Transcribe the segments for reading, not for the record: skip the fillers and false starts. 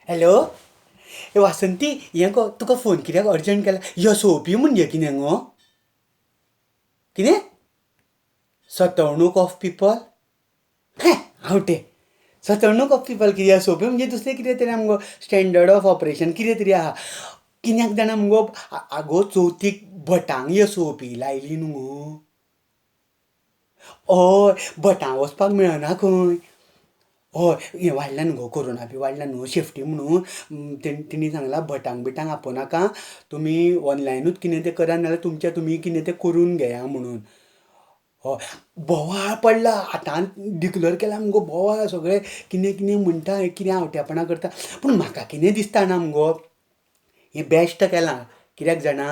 Hello ए वासंती, हें गो तुका phone कित्याक अर्जंट केला? यसोपी म्हणजे कितें गो? कितें सतवणूक ऑफ पिपल? हें आवटे सतवणूक ऑफ पिपल कितें? यसोपी म्हणजे दुसरें कितें तरी आमगो स्टँडर्ड ऑफ ऑपरेशन कितें तरी आहा. कित्याक जाणा मुगो, आगो चवथीक भटांक यसोपी लायली न्हू गो. हय, भटां वचपाक मेळना खंय. हय, हें वाडलां न्हू गो, कोरोना बी वाडला न्हू, सेफ्टी म्हणून तिणी सांगलां भटांक बिटांक आपोवनाका, तुमी ऑनलायनूच कितें तें करा, नाल्यार तुमचें तुमी कितें तें करून घेया म्हणून. हय, बोवाळ पडला आतां, डिक्लेर केला मुगो बोवाळ, सगळे कितें कितें म्हणटा, कितें आवट्यापणां करता. पूण म्हाका कितें दिसता जाणा मुगो, हें बेश्ट केलां. कित्याक जाणा,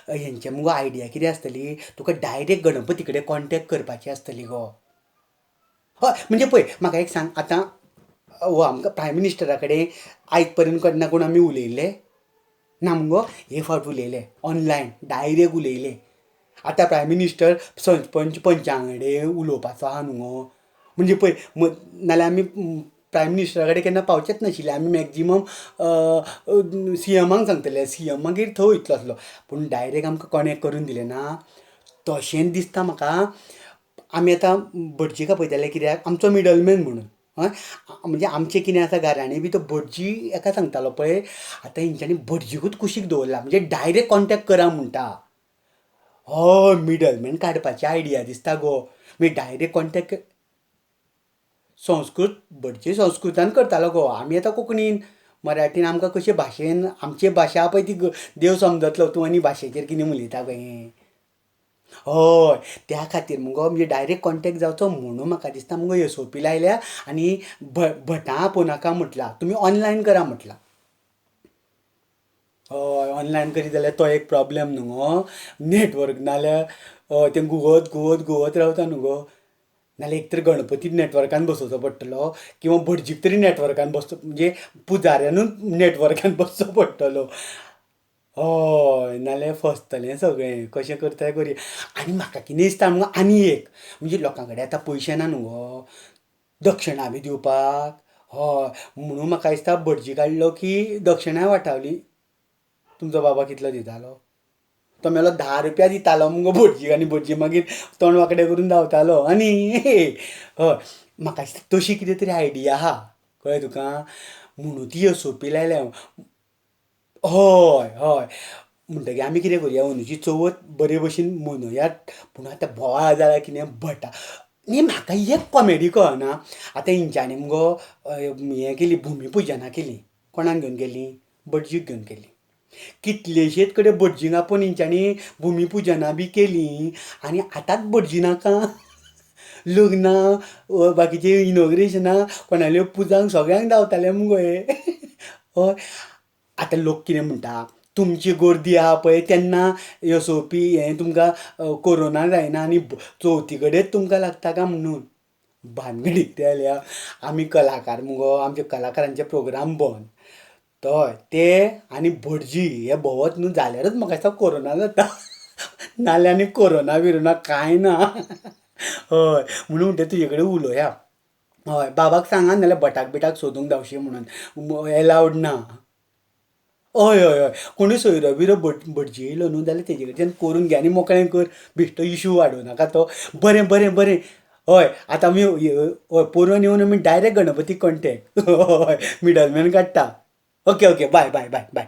हेंचे मुगो आयडिया कितें आसतली, तुका डायरेक्ट गणपती कडेन कॉन्टेक्ट करपाची आसतली गो. हय, म्हणजे पळय म्हाका एक सांग, आतां हो आमकां प्रायम मिनिस्टरा कडेन आयज पर्यंत केन्ना कोण आमी उलयल्ले ना मुगो. हे फावट उलयले, ऑनलायन डायरेक्ट उलयले. आतां प्रायम मिनिस्टर सरपंच पंचा कडेन उलोवपाचो आहा न्हू गो. म्हणजे पळय, नाल्यार आमी प्रायम मिनिस्टरा कडेन केन्ना पावचेच नाशिल्ले. आमी मॅक्जिमम सी एमाक सांगतले, सी एम मागीर थंय वयतलो आसलो. पूण डायरेक्ट आमकां कनेक्ट करून दिलें ना. तशेंच दिसता म्हाका, आमी आतां भटजीक आपयतले कित्याक आमचो मिडलमॅन म्हणून. हय, म्हणजे आमचें कितें आसा गाराणें बी तो भटजी एका सांगतालो पळय. आतां हेंच्यांनी भटजीकूच कुशीक दवरला, म्हणजे डायरेक्ट कॉन्टेक्ट करा म्हणटा. हय, मिडलमॅन काडपाची आयडिया दिसता गो. मागीर डायरेक्ट कॉन्टेक्ट. संस्कृत भटजी संस्कृतान करतालो गो, आमी आतां कोंकणीन मराठीन, आमकां कशे भाशेन आमची भाशा पळय ती देव समजतलो. तूं आनी भाशेचेर कितें उलयता गो हें. हय, त्या खातीर मुगो म्हणजे डायरेक्ट कॉन्टेक्ट जावचो म्हणून म्हाका दिसता मुगो एसओपी लायल्या आनी भटां आपोवनाका म्हटलां, तुमी ऑनलायन करा म्हटलां. हय, ऑनलायन करीत जाल्यार तो एक प्रॉब्लम न्हू गो, नेटवर्क नाल्यार. हय, तें घुंवत घुंवत घुंवत रावता न्हू गो. नाल्यार एक तर गणपती नेटवर्कान बसोवचो पडटलो किंवा भटजीक तरी नेटवर्कान बसचो, म्हणजे पुजाऱ्यानूच नेटवर्कान बसचो पडटलो. हय, नाल्यार फसतलें सगळें. कशें करताय करी. आनी म्हाका कितें दिसता मुगो, आनी एक म्हणजे लोकां कडेन आतां पयशे ना न्हू गो दक्षणा बी दिवपाक. हय, म्हणून म्हाका दिसता भटजी काडलो की दक्षणाय वाटावली. तुमचो बाबा कितलो दितालो? तो मेलो 10 रुपया दितालो मुगो भटजीक, आनी भटजी मागीर तोंड वांकडें करून धांवतालो. आनी हय, म्हाका दिसता तशी कितें तरी आयडिया आहा, कळ्ळें तुका, म्हणून ती एसओपी लायल्या. हय हय, म्हणटगीर आमी कितें करुया, अंदूची चवथ बरे भशेन मनोवयात. पूण आतां बोवाळ जाला कितें भटा. न्ही, म्हाका एक कॉमेडी कळना, आतां हेंच्यांनी मुगो हें केली, भुमी पुजनां केली, कोणाक घेवन गेली? भटजीक घेवन गेली. कितलेशेच कडेन भटजींक आपोवन हेंच्यांनी भुमी पुजनां बी केलीं, आनी आतांच भटजी नाका. लग्नां, बाकीचीं इनॉग्रेशनां, कोणाल्यो पुजांक सगळ्यांक धांवताले मुगो हे. हय, आतां लोक कितें म्हणटा, तुमची गर्दी आहा पळय तेन्ना एसओपी हें तुमकां कोरोना जायना आनी चवथी कडेच तुमकां लागता काय म्हणून. भानगडी कितें जाल्या, आमी कलाकार मुगो, आमचे कलाकारांचे प्रोग्राम बंद. हय, ते आनी भटजी हे भोंवत न्हू जाल्यारच म्हाका दिसता कोरोना जाता, नाल्यार आनी कोरोना बिरोना कांय ना. हय, म्हणून म्हणटा तुजे कडेन उलोवया. हय, बाबाक सांग आं, नाल्यार भटाक बिटाक सोदूंक धांवशी म्हणून, एलावड ना. हय हय हय, कोणूय सोयरो बिरो भटजी येयलो न्हू जाल्यार तेजे कडच्यान करून घे आनी मोकळें कर, बेश्टो इशू वाडोवं नाका तो. बरें बरें बरें. हय, आतां आमी हय पोरोन येवन आमी डायरेक्ट गणपतीक कॉन्टेक्ट. हय, मिडलमॅन काडटा. Okay okay, bye bye bye bye.